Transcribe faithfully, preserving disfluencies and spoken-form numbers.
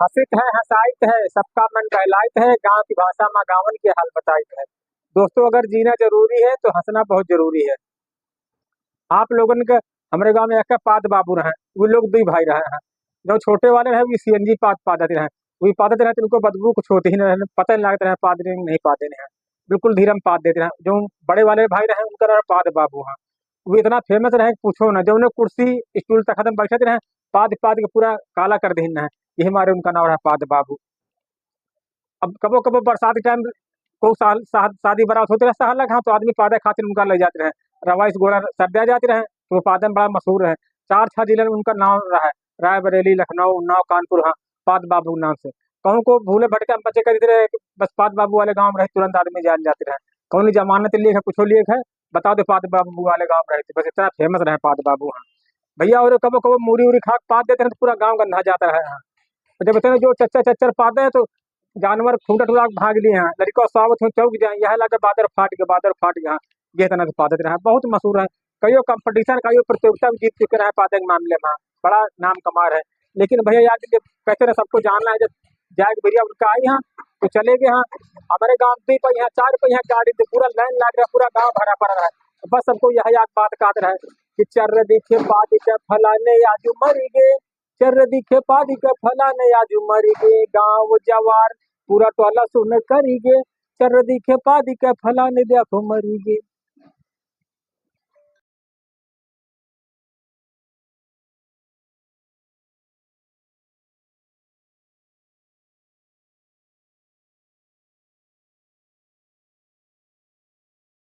हँसित है, हँसाइत है, सबका मन बहलाइत है, गाँव की भाषा मा गाँवन के हाल बताइत है। दोस्तों, अगर जीना जरूरी है तो हँसना बहुत जरूरी है। आप लोगन के, हमरे गाँव में एक पाद बाबू रहे, उ लोग दुइ भाई रहे हैं। जउ छोटे वाले रहे, उ सीएनजी पाद पादत रहे, उ पादत रहे, तो उनको बदबू कुछ होत ही नहीं रहे, पता नहीं लागत रहे पाद रहे, नहीं पादे रहे, बिल्कुल धीरम पाद देत रहे। जउ बड़े वाले भाई रहे, उनका नाम पाद बाबू है। उ इतना फेमस रहे, पूछो ना। जउने कुर्सी स्टूल तखत में बैठत रहे, पाद पाद के पूरा काला कर देहिन रहे, यही मारे उनका नाम रहा पाद बाबू। अब कबो कबो बरसात के टाइम को साल शाद-, शादी बारात होत रहे सहलग, हाँ, तो आदमी पादे खातिर उनका ले जात रहे। रवाइस गोला सर दिया जात रहे, तो वो पादे में बड़ा मशहूर रहे। चार छह जिले में उनका नाम रहा है, रायबरेली, लखनऊ, उन्नाव, कानपुर, हाँ, पाद बाबू के नाम से। कहूँ को भूले भटके हम बच्चे करीत रहे, बस पाद बाबू वाले गाँव में रहे, तुरंत आदमी जान जात रहे। कौन जमानत लिए है, कुछो लिए है, बता दो, पाद बाबू वाले गाँव में रहते, बस इतना फेमस रहे पाद बाबू। हाँ भैया, और कबो कबो मूरी उरी खा के पाद देते रहे तो पूरा गाँव गंधा जाता रहे। हाँ, तो जब इतने जो चच्चर चच्चर पादे हैं तो जानवर खूंटा टुरा के भाग लिए हैं, लड़का सावत हूँ चौक जाए, यह लगे बादर फाट गए, बादर फाट गए। हाँ, ये इतना से पादत रहे, बहुत मशहूर है। कईयो कंपटीशन, कईयो प्रतियोगिता भी जीत चुके रहे पादे के मामले में, बड़ा नाम कमा रहे। लेकिन भैया यार, जब कहते रहे सबको जानना है, जब जाए के भैया उनका आई हाँ, तो चले गए हाँ। हमारे गाँव दुई पहिया, चार पहिया गाड़ी से पूरा लाइन लाग रहा, पूरा गाँव भरा पड़ा रहा। तो बस हमको यह याद बात कहत रहे कि चर्र दिखे पादी के फलाने आजू मरी गे, चर्र दिखे पादी के फलाने आजू मरी गे, गाँव जवार पूरा टोला सुन करी गे, चर्र दिखे पादी के फलाने देखो मरी गे।